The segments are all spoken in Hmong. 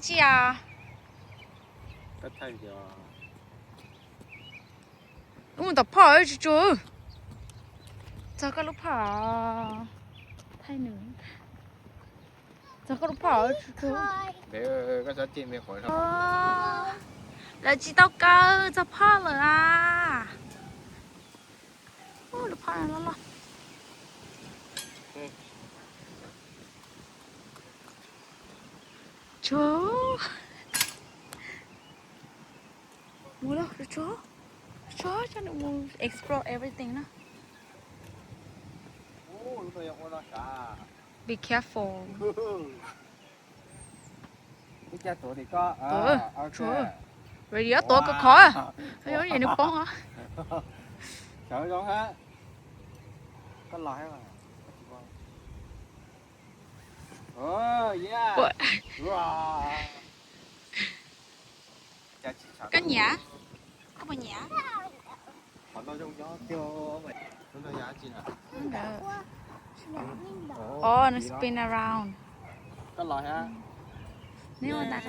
Tsis a. Ub, tom phaj tsuag tsuag. Txog koj lub phaj. Thaij nws. Txog koj lub phaj tsuag tsuag. Lawv tsis tau kaw txog phaj lawm a. Ub, lub phaj loj loj. Tsuag. Mus lauj, tsuag, tsuag, tsuag, coj nws mus explore everything na. Be careful. Tsuag, ready tuav koj khov. Yuav nws poob. Koj nyiam? Koj puas nyiam? Oh, nws spin around. Neb ua ntawd.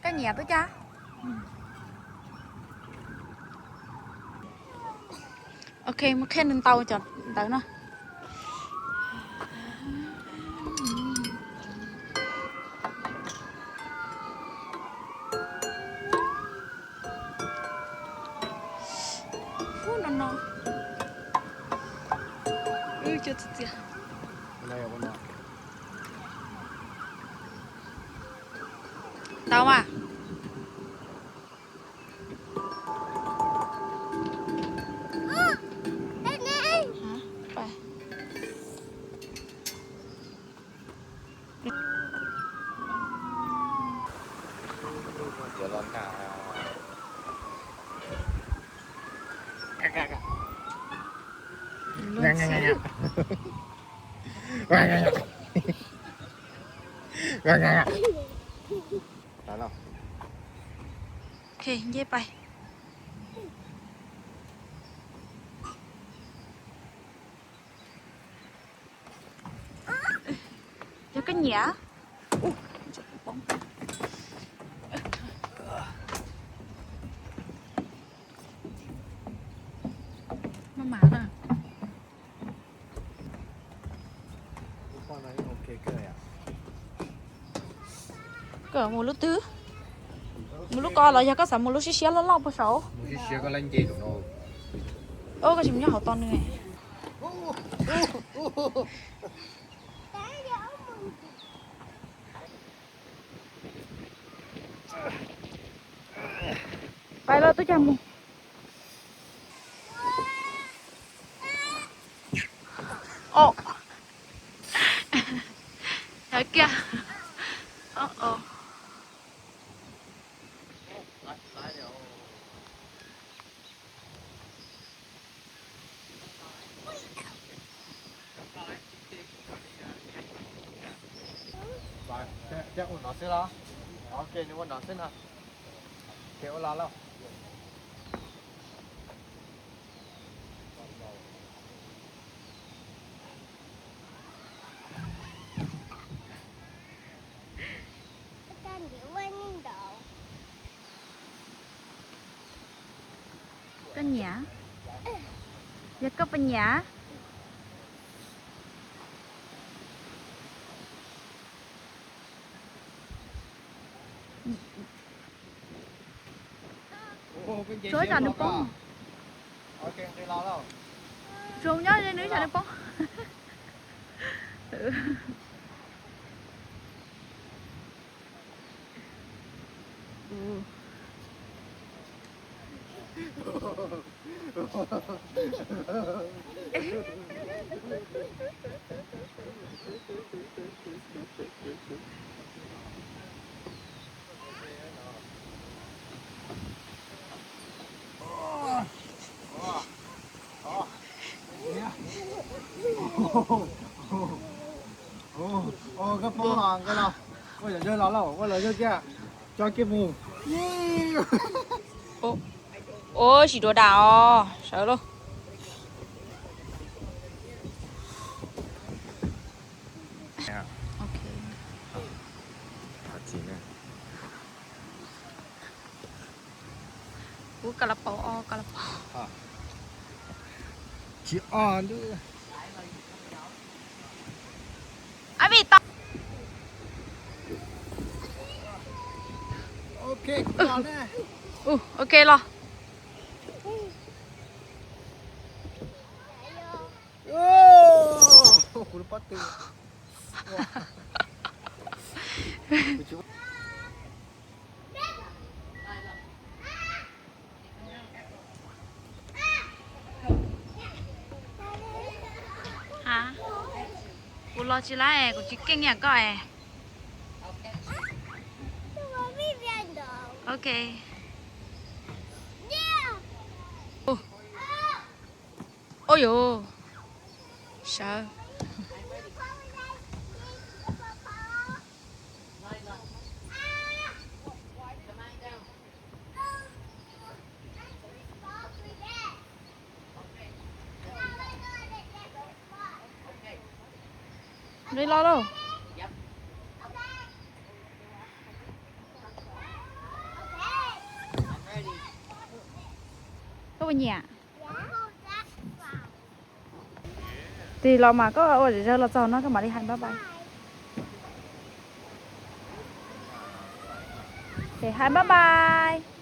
Koj nyiam tub cab? Ok, mus qhia nws ntaus cov ntawd no. Ub, no no. Wb cua txias txias. Ntaus mas. Ok, nce pais. Yog koj nyiam. Maj mam na. Koj mus lub twg? Mus lub ko los yog koj xav mus lub siab siab loj loj puag saud? Koj tsis mus nyob hauv tos nws. Pais los tub cag mus. Os, thov kiag. Os, os. Thiab ua no xwb los? Ok, nws ua no xwb no. Ces ua los lauj. Koj nyiam? Yog koj puas nyiam? Tsuav tsam nws poob. Tsuav nyob ze nws tsam nws poob. Koj poob los nqe los. Ua yam yog los lauj, ua los yog kiag. Coj kiag mus. Ua tsis dua dam os, sawv lauj. Kuv ka la paus o ka la paus. Tsis o ntuj. Ab vim tau. Ok los. Kuv los tsis laib es kuv tsis keej niam koj es. Ok. Ua yuv, sawv. Li los lauj. Koj puas nyiam? Tig los mas koj ua zem zawg los txog no koj mam li hais bye bye. Ces hais bye bye.